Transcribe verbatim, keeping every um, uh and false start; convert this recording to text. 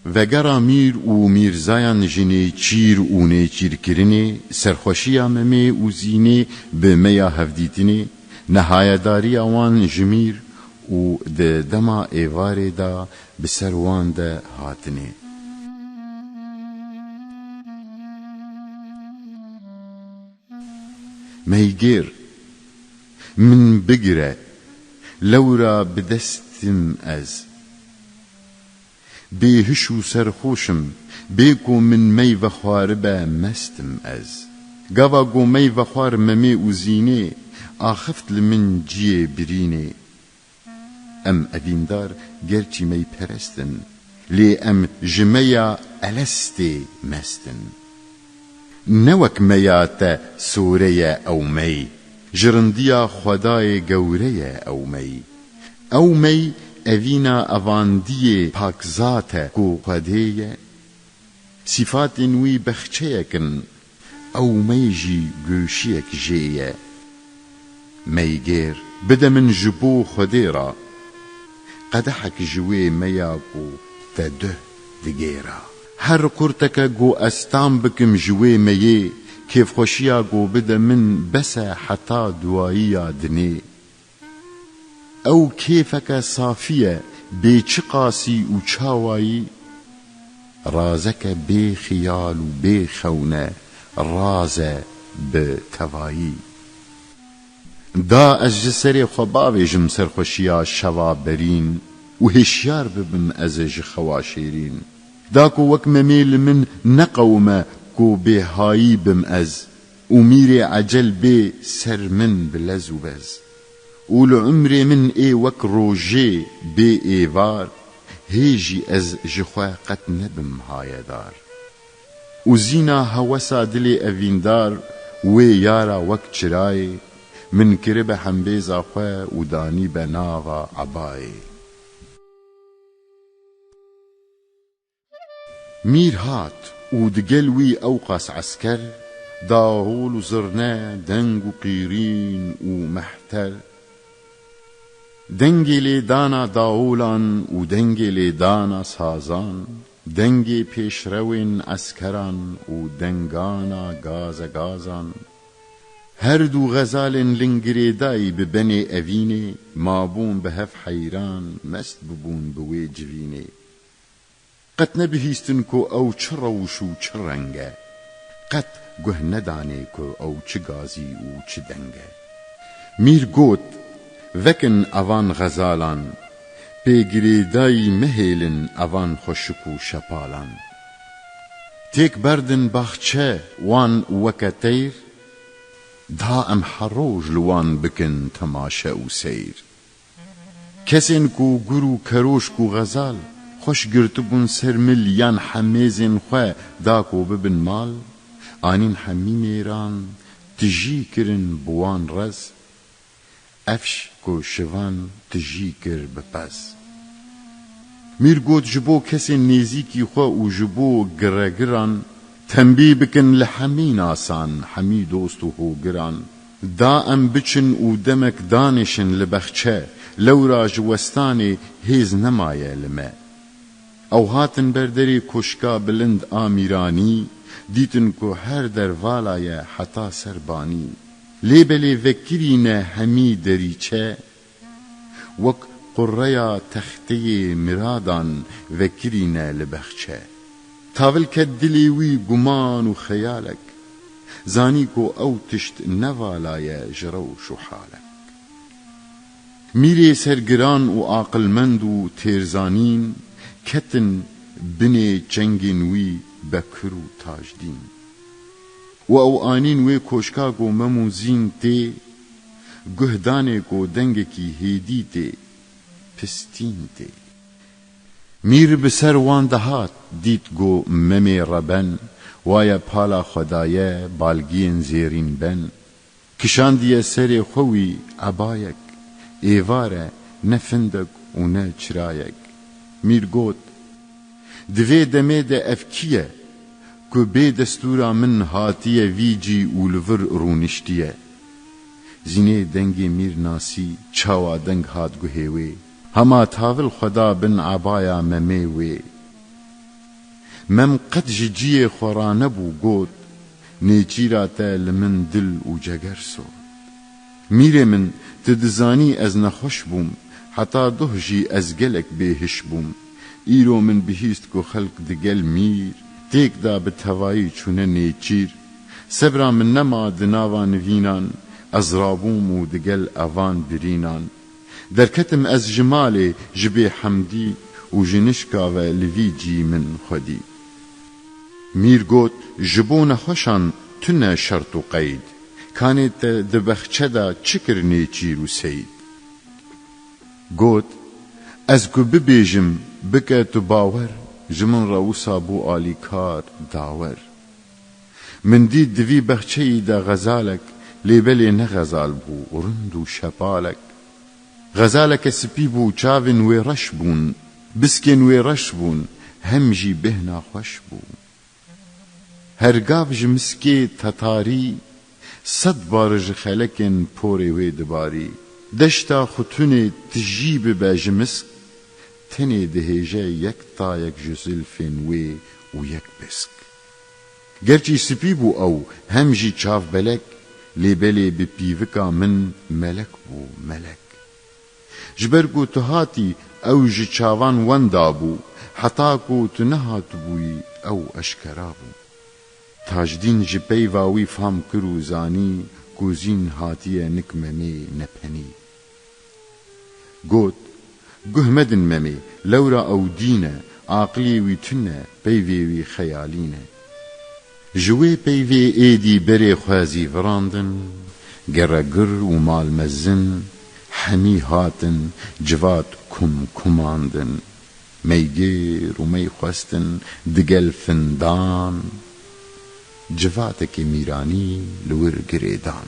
Vegera mîr û mîrzayan ji nêçîr û nêçîrkirinê, serxweşiya Memê û Zînê bi meya hevdîtinê, nehayedariya wan ji mîr û di dema êvarê de bi ser wan de hatinê. Meygêr, min bigire, lewra bi dest im ez. Bêhiş û serxoş im, bê ku min mey vexwaribe mest im ez. Gava ku mey vexwar Memê û Zînê, axift li min ciyê birînê. Em evîndar gerçî meyperest in, lê em ji meya Elestê mest in. Ne wek meya te sore ye ew mey, ji rindiya Xwedayê gewre ye ew mey. Ew mey evîna evandiyê pakzat e ku Xwedê ye. Sîfatên wî bexçeyek in, ew mey jî goşiyek jê ye. Meygêr, bide min ji bo Xwedê re qedehek ji wê meya ku te duh digêra. Her qurteke ku ez tam bikim ji wê meyê, kêfxweşiya ku bide min bes e heta duwayiya dinê. Ew kêfeke safî ye, bê çiqasî û çawayî, razeke bê xiyal û bê xewn e, raz e bi tevayî. Da ez ji serê xwe bavêjim serxweşiya şeva berîn û hişyar bibim ez ji xewa şêrîn. Da ku wek Memê li min neqewime ku bêhayî bim ez û mîrê ecel bê ser min bi lez û bez. Û li umrê min ê wek rojê bê êvar, hê jî ez ji xwe qet nebim hayedar. Û Zîna hewesa dilê evîndar wê yara wek çirayê, min kiribe hembêza xwe û danîbe nava ebayê. Mîr hat û digel wî ewqas esker, dawol û zirne, deng û qîrîn û mehter. Dengê lêdana dawolan û dengê lêdana sazan, dengê pêşrewên eskeran û dengana gazegazan. Her du xezalên li girêdayî bi benê evînê mabûn bi hev heyran, mest bibûn bi wê civînê. Qet nebihîstin ku ew çi rewş û çi reng e. Qet guh nedanê ku ew çi gazî û çi deng e. Mîr got, vekin evan xezalan, pê girêdayî mehêlin evan xweşik û şepalan. Têk berdin baxçe wan weke teyr, da em her roj li wan bikin temaşe û seyr. Kesên ku gur û keroşk û xezal xweş girtibûn ser mil yan hemêzên xwe da ku bibin mal, anîn hemî mêran tijî kirin bi wan rez, efş ku şivan tijî kir bi pez. Mîr got, ji bo kesên nêzîkî xwe û ji bo giregiran, tembî bikin li hemî nasan, hemî dost û hogiran. Da em biçin û demek danişin li bexçe, lewra ji westanê hêz nemaye li me. Ew hatin ber derê koşka bilind a Mîranî, dîtin ku her der vala ye heta ser banî. Lê belê vekirîne hemî derîçe, wek qureya texteyê miradan vekirîne li bexçe. Tavil ket dilê wî guman û xeyalek, zanî ku ew tişt ne vala ye ji rewş û halek. Mîrê sergiran û aqilmend û têrzanîn ketin binê çengên wî Bekir û Tajdîn. Û ew anîn wê koşka ku Mem û Zîn tê, guh danê ku dengekî hêdî tê, pistîn tê. Mîr bi ser wan dihat, dît ku Memê reben, waye pala xwe daye, balgiyên zêrîn ben. Kişandiye serê xwe wî ebayek, êvar e, ne findek û ne çirayek. Mîr got, di vê demê de ev kî ye, ku bê destûra min hatiye vî cî û li vir rûniştiye? Zînê dengê mîr nasî, çawa deng hat guhê wê. Hema tavil xwe da bin ebaya Memê wê. Mem qet ji ciyê xwe ranebû, got: "Nêçîra te li min dil û ceger sot. Mîrê min, tu dizanî ez nexweş bûm, heta doh jî ez gelek bêhiş bûm. Îro min bihîst ku xelk digel mîr, têk da bi tevayî çûne nêçîr. Sebra min nema di nava nivînan, ez rabûm û digel evan birînan. Derketim ez ji malê ji bêhemdî û ji nişka ve li vî cî min xwedî." Mîr got: "Ji bo nexweşan tune şert û qeyd. Kanê te di bexçe de çi kir nêçîr û seyd?" Got: "Ez ku bibêjim, bike tu bawer, ji min re wisa bû alîkar dawer. Min dît di vî bexçeyî de xezalek, lê belê ne xezal bû, rind û şepalek. Xezaleke spî bû, çavên wê reş bûn, biskên wê reş bûn, hem jî bêhna xweş bû. Her gav ji miskê tetarî, sed bar ji xelekên porê wê dibarî. Deşta xutunê tijî bibe ji misk, tenê dihêje yek tayek ji zilfên wê û yek pisk. Gerçî spî bû ew, hem jî çavbelek, lê belê bi pîvika min melek bû, melek. Ji ber ku tu hatî, ew ji çavan wenda bû, heta ku tu nehatibûyî, ew eşkera bû." Tajdîn ji peyva wî fam kir û zanî ku Zîn hatiye nik Memê nepenî. Got: "Guh medin Memê, lewra ew dîn e, aqilê wî tune, peyvê wî xeyalî ne." Ji wê peyvê êdî berê xwe zîvirandin, geregir û mal mezin, hemî hatin, civat kum kumandin. Meygêr û mey xwestin, digel findan, civatekê mîranî li wir girêdan.